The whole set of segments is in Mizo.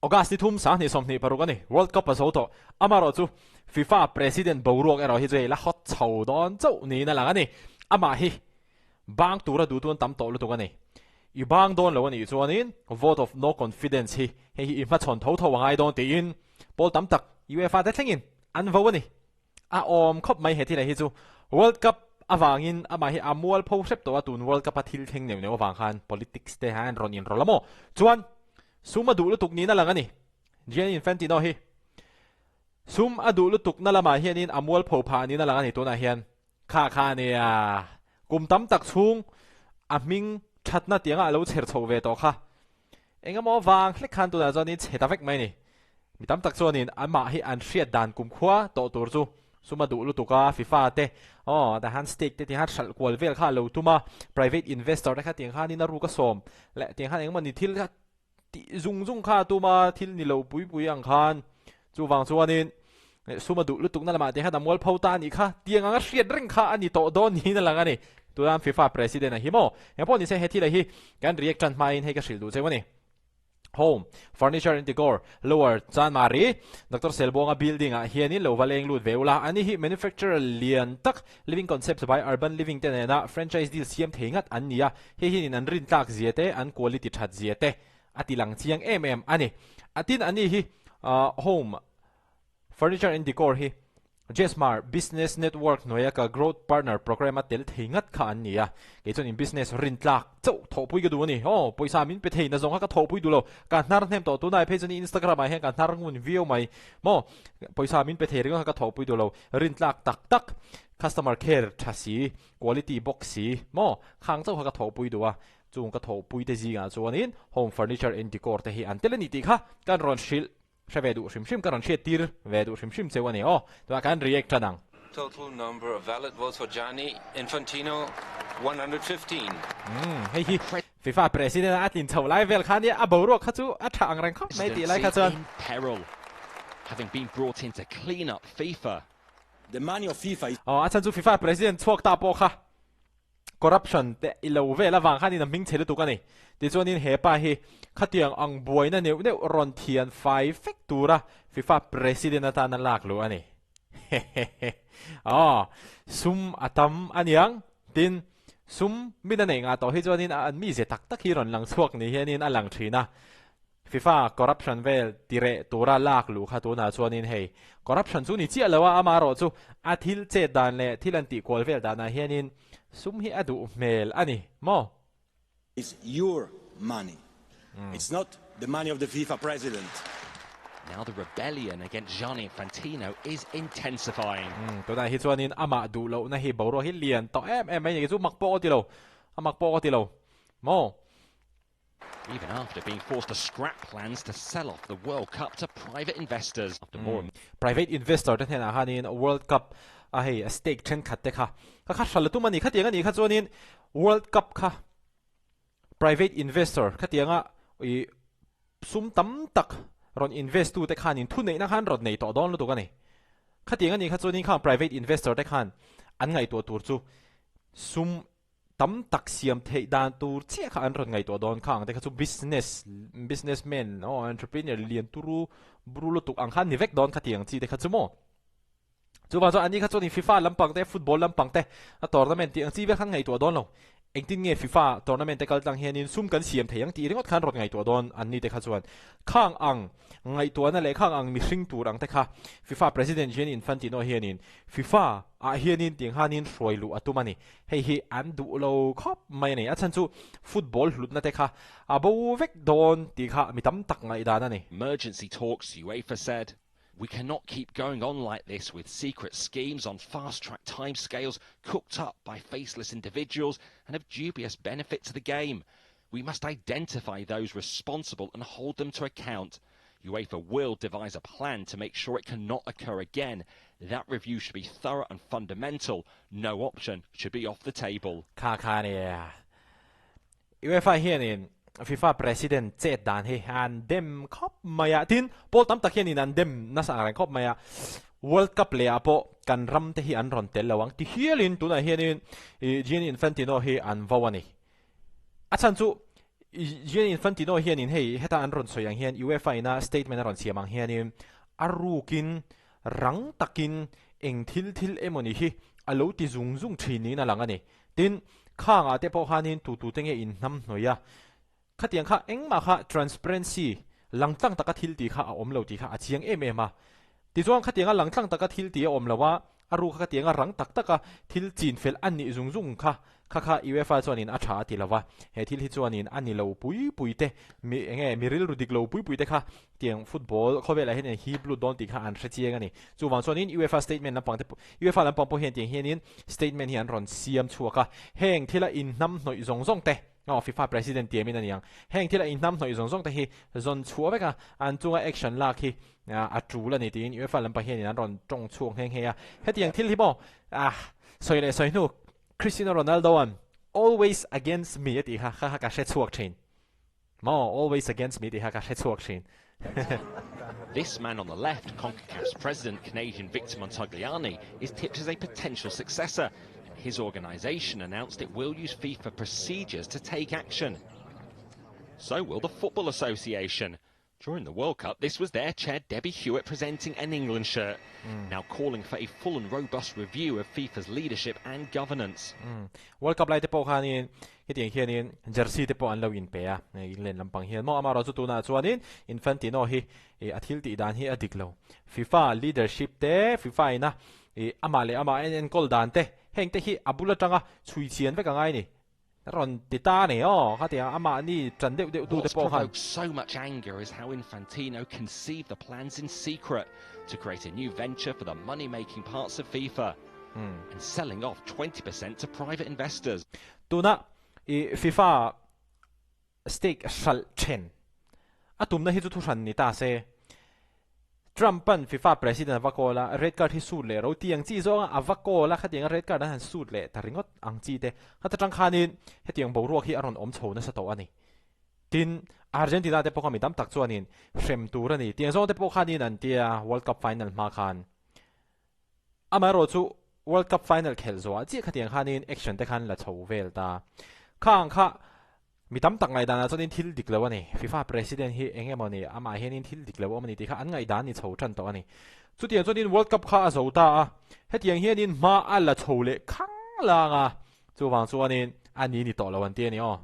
August ni thum 20 26 a ni. World Cup a zo tawh. Amaherawhchu FIFA President boruak erawh hi chu hei la hot chho dawn chauh niin a lang a ni. Amah hi bang tura duhtu an tam tawh lutuk a ni. I bang dawn lo a nih chuanin vote of no confidence hi hei hi i hmachhawn tho tho a ngai dawn tiin pawl tam tak UEFA te thlengin an vo a ni. A awm khawp mai he thil hi chu. World Cup avangin amah hi a mualpho hrep tawh a, tun World Cup a thil thleng neuh neuh avang khan politics te hian rawn inrawlh a maw? Chuan sum a duh lutuk niin a lang a ni. Gianni Infantino hi sum a duh lutuk na lamah hianin a mualpho phah niin a lang a ni tunah hian. Kha kha a nia, kum tam tak chhung a hming thatna tianga a lo chher chho ve tawh kha. Engemaw vang hlek khan tunah chuanin chhe ta vek mai a ni. Mi tam tak chuanin amah hi an hriat dan kumkhua tawh tur chu sum a duh lutuk a, FIFA te aw tah hian stake te tiang khan hralh kual vel kha a lo tum a, private investor te kha tiang khanin a ruk a sawm leh tiang khan engemaw ni thil kha tih zung zung kha a tum a, thil ni lo pui pui ang khan chuvang chuanin sum a duh lutuk na lamah te khan a mual pho ta a nih kha tiang anga hriat reng kha a ni tawh dawn niin a lang a ni. Tuna FIFA President a hi maw? Engpawh nise he thil hi kan react tan hmain hei ka hrilh duh cheu a ni. Home, Furniture and Decor, Lower Chanmari, Doctor Selbuanga building ah hianin lo va leng lut ve ula, ani hi manufacturer lian tak Living Concepts by Urban Living te nena franchise deal siam thei ngat an ni a, hei hianin an rintlak zia te, an quality that zia te a ti lang chiang em em a ni. A tin ani hi Home, Furniture and Decor hi Jesmar Business Network hnuaia ka Growth Partner Programme a tel thei ngat kha an ni a, kei chuan in business rintlak chauh thawhpui ka duh a ni. Aw, pawisa min pe thei na zawng kha ka thawhpui duh lo, ka hnar hnem tawh tunai phei chuan Instagram ah hian ka hnar ngun viau mai maw, pawisa min pe thei ringawt kha ka thawhpui duh lo, rintlak tak tak, customer care tha si, quality bawk si maw, khang chauh kha ka thawhpui duh a, chung ka thawhpui te zingah chuanin Home Furniture and Decor te hi an tel a ni tih kha kan rawn hrilh. Hre ve duh hrim hrim ka rawn hriat tir ve duh hrim hrim cheu a ni aw. Tunah khan react tan ang. Total number of valid votes for Gianni Infantino, 115. Umm hei hi FIFA President a tlin chho lai vel kha nia a boruak kha chu a tha ang reng khawp mai tih lai kha chuan. In peril, having been brought in to clean up FIFA. The money of FIFA is. Aw a chhan chu FIFA President chhuak ta pawh kha Corruption te i lo vel avang khanin a hming chhe lutuk a ni. Tichuanin he pa hi khatiang ang buaina neuh neuh rawn thian fai fek tura FIFA President atana lak luh a ni. Hehehe. Aw, sum a tam a niang. Tin, sum min a neih ngah tawh hi chuanin a an mizia tak tak hi rawn lang chhuak ni hianin a lang thin a. FIFA corruption vel ti reh tura lak luh kha tunah chuanin hei corruption chu ni chiah lo a, amaherawh chu a thil chet dan leh thil an tih kual vel danah hianin sum hi a duh hmel a ni maw? Is your money. It's not the money of the FIFA president. Now the rebellion against Gianni Infantino is intensifying. Tunah hi chuanin amah duh lohna hi boruak hi lian tawh em em mai a ni chu mak pawh ka ti lo, a mak pawh ka ti lo maw? Even after being forced to scrap plans to sell off the World Cup to private investors after more. Private investor te hnenah khanin World Cup a hei a stake thenkhat te kha kha kha hral tum a ni khatiang a nih kha chuanin World Cup kha private investor khatianga i sum tam tak rawn invest tu te khanin thuneihna khan rawn nei tawh dawn lutuk a ni. Khatiang a nih kha chuanin khang private investor te khan an ngaihtuah tur chu sum tam tak siam theih dan tur chiah kha an rawn ngaihtuah dawn kha ang te kha chu business businessman aw entrepreneur lian turu buru lutuk ang kha an ni vek dawn kha tiang chi te kha chu maw chuvang chuan ani kha chuan FIFA lampang te football lampang te a tournament tih ang chi vel khan ngaihtuah dawn lo engtin nge FIFA tournament te kal tlang hianin sum kan siam thei ang tih ringawt khan rawn ngaihtuah dawn an ni te kha chuan khang ang ngaihtuahna leh khang ang mihring tur ang te kha FIFA president Gianni Infantino hianin FIFA ah hianin tiang khanin hruai luh a tum a ni. Hei hi an duh lo khawp mai a ni. A chhan chu football hlutna te kha a bo vek dawn tih kha mi tam tak ngaihdan a ni. Emergency talks, UEFA said, We cannot keep going on like this with secret schemes on fast-track timescales cooked up by faceless individuals and of dubious benefit to the game. We must identify those responsible and hold them to account. UEFA will devise a plan to make sure it cannot occur again. That review should be thorough and fundamental. No option should be off the table. Kha kha nia. UEFA hianin FIFA president chet dan hi an dem khawp mai a. Tin, pawl tam tak hianin an dem nasa ang reng khawp mai a. World Cup leh ah pawh kan ram te hi an rawn tel lo ang. Ti hialin tunah hianin Gianni Infantino hi an vo a ni. A chhan chu. Gianni Infantino hianin hei heta an rawn sawi ang hian UEFA ina statement a rawn siam ang hianin a rukin rang takin eng thil thil emawni hi a lo ti zung zung thin niin a lang a ni. Tin, khangah te pawh khanin tu tute nge inhnamhnawih a, khatiang kha engmah kha transparency langtlang taka thil tih kha a awm lo tih kha a chiang em em a. Tichuan khatianga langtlang taka thil tih a awm lo a, a ruk kha khatianga rang tak taka thil chin fel a nih zung zung kha kha kha UEFA chuanin a tha a ti lo va. He thil hi chuanin a ni lo pui pui te, mi enge mi rilru dik lo pui pui te kha tiang football khawvelah hian hi blut dawn tih kha an hre chiang a ni. Chuvang chuanin UEFA statement lampang te UEFA lampang pawh hian tiang hianin statement hi an rawn siam chhuak a, heng thila inhnamhnawih zawng zawng te, Aw, FIFA President tiamin a ni ang. Heng thila inhnamhnawih zawng zawng te hi zawn chhuah vek a, an chunga action lak hi a tul a ni tiin UEFA lam pahnihin an rawn tawng chhuak nghe nghe a. Hetiang thil hi maw, ah, sawi leh sawi hnu Cristiano Ronaldo-a'n always against me a tih kha, kha kha ka hre chhuak thin. Maw, always against me tih kha ka hre chhuak thin. This man on the left, CONCACAF's president, Canadian Victor Montagliani, is tipped as a potential successor. And his organisation announced it will use FIFA procedures to take action. So will the Football Association. During the World Cup, this was their chair, Debbie Hewitt, presenting an England shirt, mm. now calling for a full and robust review of FIFA's leadership and governance. Mm. World Cup lai te pawh khanin hetiang hianin jersey te pawh an lo inpe a, England lampang hian maw amaherawhchu tunah chuanin Infantino hi a thil tih dan hi a dik lo. FIFA leadership te, FIFA ina amah leh amah a enkawl dan te heng te hi a bul atanga chhui chhian vek a ngai a ni. Rawn ti ta a ni aw, khatiang amahni tan deuh deuh tute What's pawh khan. provoked so much anger is how Infantino conceived the plans in secret to create a new venture for the money-making parts of FIFA and selling off 20% to private investors. Tuna i FIFA stake hralh then a tumna hi chu thuhran ni ta se. Trump-a'n FIFA president a va call a, red card hi suit leh ro ti ang chi zawnga a va call a, khatianga red card an han suit leh ta ringawt ang chi te khat atang khanin hetiang boruak hi a rawn awm chho nasa tawh a ni. Tin, Argentina te pawh kha mi tam tak chuanin hrem tur a ni tiang zawng te pawh khanin an tia World Cup final hma khan. Amaherawh chu World Cup final khelh zawhah chiah khatiang khanin action te khan la chho vel ta. Kha ang kha mi tam tak ngaihdanah chuanin thil dik lo a ni. FIFA president hi eng emaw ni amah hianin thil dik lo a awm a ni tih kha an ngaihdan ni chho tan tawh a ni. Chutiang chuanin World Cup kha a zo ta a, hetiang hianin hma a la chho leh khang lang a, chuvang chuanin a ni ni tawh lo an ti a ni aw.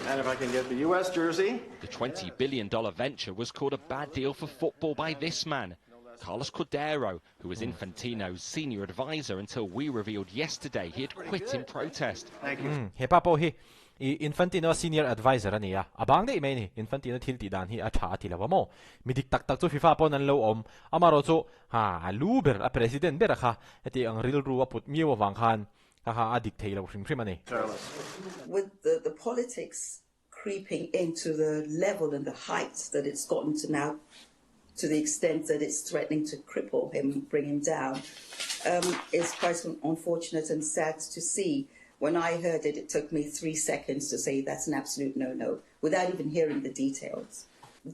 And if I can get the US jersey. The $20 billion venture was called a bad deal for football by this man, Carlos Cordeiro, who was Infantino's senior advisor until we revealed yesterday he had quit in protest. Thank you. Hmm, he pa pawh hi i Infantino senior advisor a ni a, a bang daih mai a ni. Infantino thil tih dan hi a tha a ti lo a maw? Mi dik tak tak chu FIFA pawn an lo awm. Amaherawh chu, ha, a lu ber, a president ber a kha heti ang rilru a put miau avang khan Kha kha a dik thei lo hrim hrim a ni. With the the politics creeping into the level and the height that it's gotten to now, to the extent that it's threatening to cripple him, bring him down, um, is quite unfortunate and sad to see. When I heard it, it took me three seconds to say that's an absolute no-no, without even hearing the details.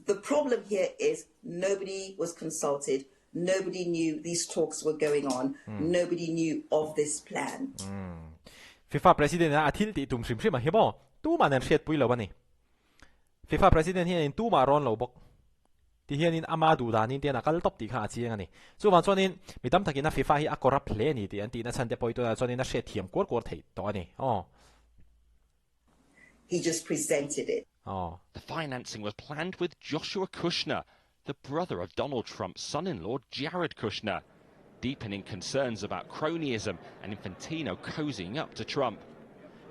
The problem here is nobody was consulted, Nobody knew these talks were going on, nobody knew of this plan. FIFA President a thil tih tum hrim hrim a hi maw? Tumah nen hriatpui lo a ni. FIFA President hianin tumah rawn lo bawk. Ti hianin ama duh danin tian a kal tawp tih kha a chiang a ni. Chuvang chuanin mi tam takin a FIFA hi a corrupt hle a ni tih an tihna chhan te pawh hi tunah chuanin a hriatthiam kuar kuar theih tawh a ni. Aw. He just presented it. Aw. The financing was planned with Joshua Kushner, the brother of Donald Trump's son-in-law Jared Kushner, deepening concerns about cronyism and Infantino cozying up to Trump.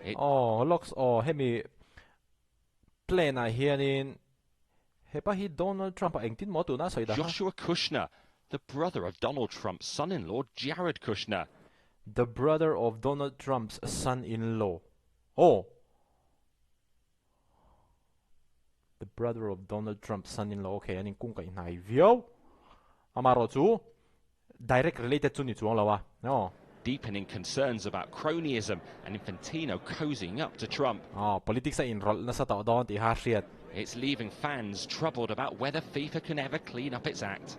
It Aw, lawks aw, hemi plan ah hianin hepa hi Donald Trump a engtin maw tuna sawi dah kha? Joshua Kushner, the brother of Donald Trump's son-in-law Jared Kushner. The brother of Donald Trump's son-in-law. Aw! The brother of Donald Trump's son-in-law, okay, an inkung kaih hnai viau. Amaherawh chu direct related chu ni chuang lo a, aw. Deepening concerns about cronyism and Infantino cozying up to Trump. Aw, politics a inrawlh nasa tawh dawn tih kha a hriat. It's leaving fans troubled about whether FIFA can ever clean up its act.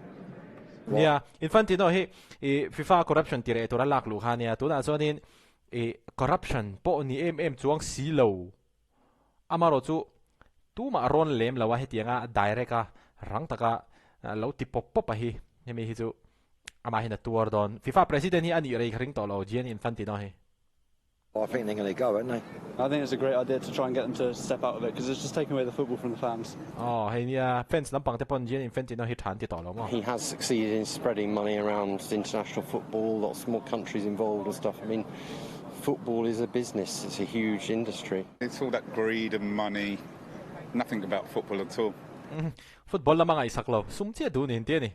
Nia, Infantino hi i FIFA corruption tireh tura lak luh kha ania, tunah chuanin i corruption pawh ni em em chuang si lo. Amaherawhchu tumah rawn lem lo a hetianga direct a rang taka lo ti pawp pawp a hi hemi hi chu amahin a tuar dawn. FIFA president hi a nih rei ka ring tawh lo Gianni Infantino hi. I think they're going to go, aren't they? I think it's a great idea to try and get them to step out of it because it's just taking away the football from the fans. Aw hei nia fans lampang te pawn Gianni Infantino hi tha an ti tawh lo maw? He has succeeded in spreading money around international football, lots more countries involved and stuff. I mean, football is a business, it's a huge industry. It's all that greed and money, nothing about football at all. Football lama ngaihsak lo, sum chiah duh niin ti a ni.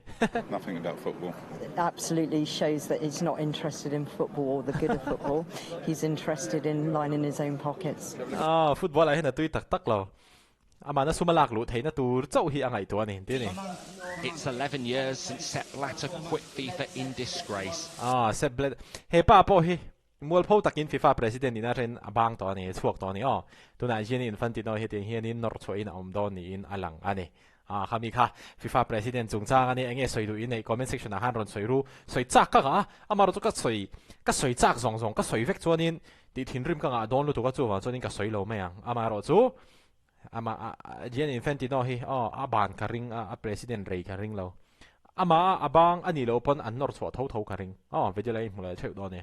Nothing about football. It absolutely shows that he's not interested in football or the good of football. He's interested in lining his own pockets. Aw, football ah hian a tui tak tak lo. Amahna sum a lak luh theihna tur chauh hi a ngaihtuah a ni, ti a ni. It's 11 years since Sepp Blatter quit FIFA in disgrace. Aw, Sepp Blatter, he pa pawh hi Mualpho takin FIFA President in a ren a bang tawh a ni, a chhuak tawh a ni aw. Tunah Gianni Infantino hetiang hianin nawr chhuahin a awm dawn niin a lang a ni. Ah, khami kha FIFA President chungchang a ni, enge sawi duh in nei comment section ah khan rawn sawi ru, sawi chak ka ngah a, amaherawh chu ka sawi, ka sawi chak zawng zawng ka sawi vek chuanin tih thinrim ka ngah dawn lutuk a chuvang chuanin ka sawi lo mai ang. Amaherawh chu amah Gianni Infantino hi aw a ban ka ring a, a President rei ka ring lo. Amah a bang a nih loh pawn an nawr chhuah tho tho ka ring. Aw, video la inhmu leh theuh dawn e.